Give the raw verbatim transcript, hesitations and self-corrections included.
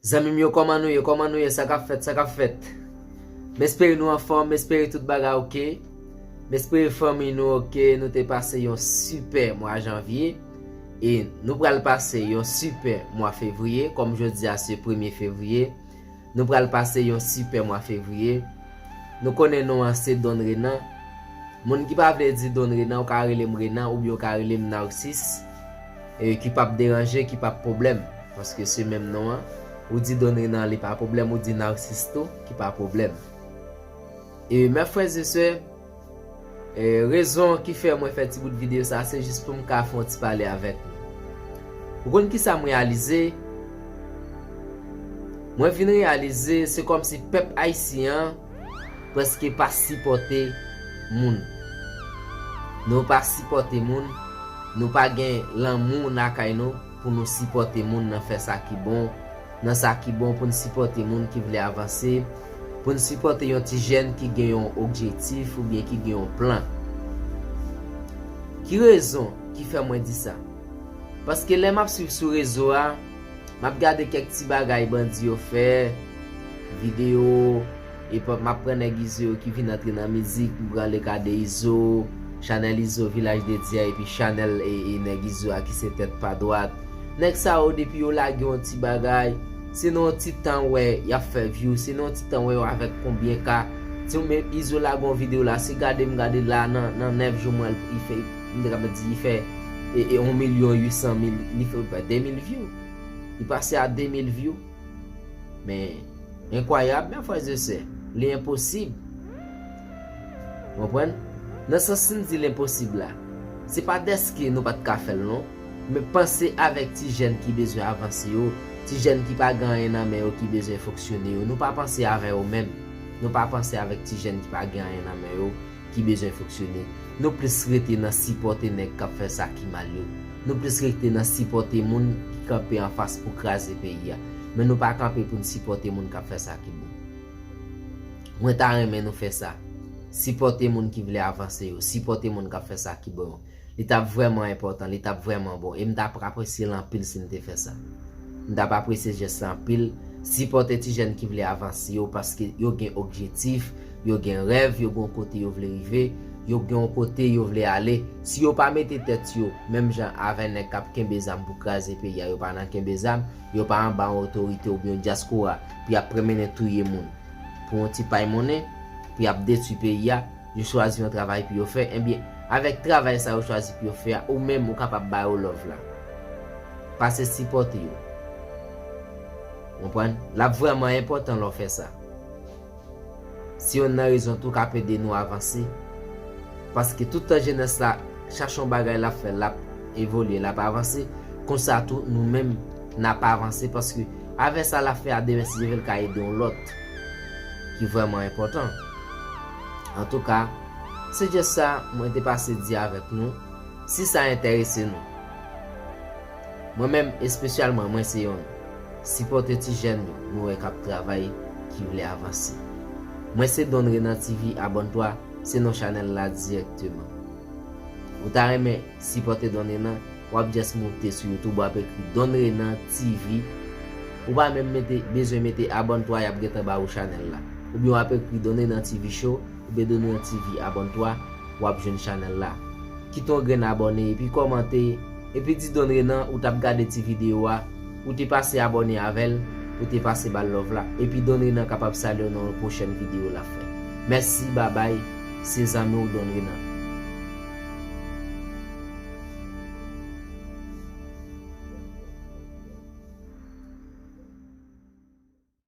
Zanmi m yo, kòman nou ye? Kòman nou ye? Sa k ap fèt? Sa k ap fèt? M espere nou anfòm, m espere tout bagay oke. M espere fanmi nou oke, nou te pase yon sipè mwa janvye. E nou pral pase yon sipè mwa fevriye, kòm jodi a se premye fevriye. Nou pral pase yon sipè mwa fevriye. Nou konnen non an se Don Renan. Moun ki pa vle di Don Renan, ou ka rele m Renan oubyen ou ka rele m Narsis. E ki p ap deranje, ki p ap pwoblèm. Paske se menm non an. Ou di Don Renan, li pa pwoblèm, ou di Narsis tou, ki pa pwoblèm. E mè frè e sè, e rezon ki fè mwen fè ti bout videyo sa, se jis pou m ka fè yon ti pale avèk nou. Ou konn ki sa m reyalize? Mwen vin reyalize se kòmsi pèp ayisyen an prèske pa sipòte moun. Nou pa sipòte moun, nou pa gen lanmou lakay nou pou nou sipòte moun nan fè sa ki bon, nan sa ki bon, pou n sipòte moun ki vle avanse, pou n sipòte yon ti jèn ki gen yon objektif oubyen ki gen yon plan. Ki rezon ki fè mwen di sa? Paske lè m ap swiv sou rezo a, m ap gade kèk ti bagay bandi yo fè, videyo, epi m ap pran nèg Izo yo ki vin antre nan mizik, m pran le ka de Izo, chanèl Izo Vilaj de Dye a, epi chanèl e, e nèg Izo a ki se Tèt Pa Dwat. Nèg sa yo, depi yo lage yon ti bagay, se nan yon ti tan w wè y ap fè view, se nan yon ti tan w wè yo avèk konbyen ka. Ti men Izo lage yon videyo la, se gade m gade la, nan, nan nèf jou m wè l, li fè, m te kapab di, li fè e, e, yon milyon uit san mil, li fè de mil view. Li pase a de mil view. Men, enkwayab, mè frè e sè, li enposib. Konprann? Nan sans si m di l enposib la, se pa dèske nou pa t ka fè l non, men panse avèk ti jèn ki bezwen avanse yo, ti jèn ki pa gen anyen nan men yo ki bezwen fonksyone yo. Nou pa panse avè yo menm. Nou pa panse avèk ti jèn ki pa gen anyen nan men yo ki bezwen fonksyone. Nou plis rete nan sipòte nèg k ap fè sa ki mal yo. Nou plis rete nan sipòte moun ki kanpe anfas pou kraze peyi a. Men nou pa kanpe pou n sipòte moun k ap fè sa ki bon. Mwen ta renmen nou fè sa. Sipòte moun ki vle avanse yo. Sipòte moun k ap fè sa ki bon yo. Li t ap vrèman enpòtan, li t ap vrèman bon. E m t ap apresye l anpil si n te fè sa. M t ap apresye jès la anpil. Sipòte ti jèn ki vle avanse yo, paske yo gen objektif, yo gen rèv, yo gen yon kote yo vle rive, yo gen yon kote yo vle ale. Si yo pa mete tèt yo, menm jan avè nèg k ap kenbe zam pou kraze peyi a, yo pa nan kenbe zam, yo pa anba yon otorite oubyen yon dyaspora pou y ap pran mennen touye moun pou yon ti pay monnen, pou y ap detwi peyi a, yo chwazi yon travay pou yo fè, ebyen, avèk travay sa yo chwazi pou yo fè a, ou menm ou kapab ba yo love la. Pase sipòte yo. Konprann? L ap vrèman enpòtan lè w fè sa. Se youn nan rezon tou k ap ede nou avanse. Paske tout tan jenès la chache yon bagay l ap fè, l ap evolye, l ap avanse, konsa tou nou menm n ap avanse paske avè sa l ap fè a demen si Dye vle l ka ede yon lòt ki vrèman enpòtan. Antouka, se jès sa mwen te pase di avèk nou, si sa enterese nou. Mwen menm, espesyalman, mwen se yonn. Sipòte ti jèn yo, nou wè k ap travay, ki vle avanse. Mwen se Don Renan T V, abòne twa, se non chanèl la dirèkteman. Ou ta renmen sipòte Don Renan, w ap just moute sou YouTube, w ap ekri Don Renan T V. Ou pa menm mete, bezwen mete abòne twa, y ap gentan ba ou chanèl la. Oubyen w ap ekri Don Renan T V Show, oubyen Don Renan T V abòne twa, w ap jwenn chanèl la. Kite yon grenn abòne, epi kòmante, epi di Don Renan ou t ap gade ti videyo a, ou te pase abòne avè l, ou te pase ba l love la, epi Don Renan kapab salye w nan yon pwochèn videyo l ap fè. Mèsi, babay, se zanmi w Don Renan.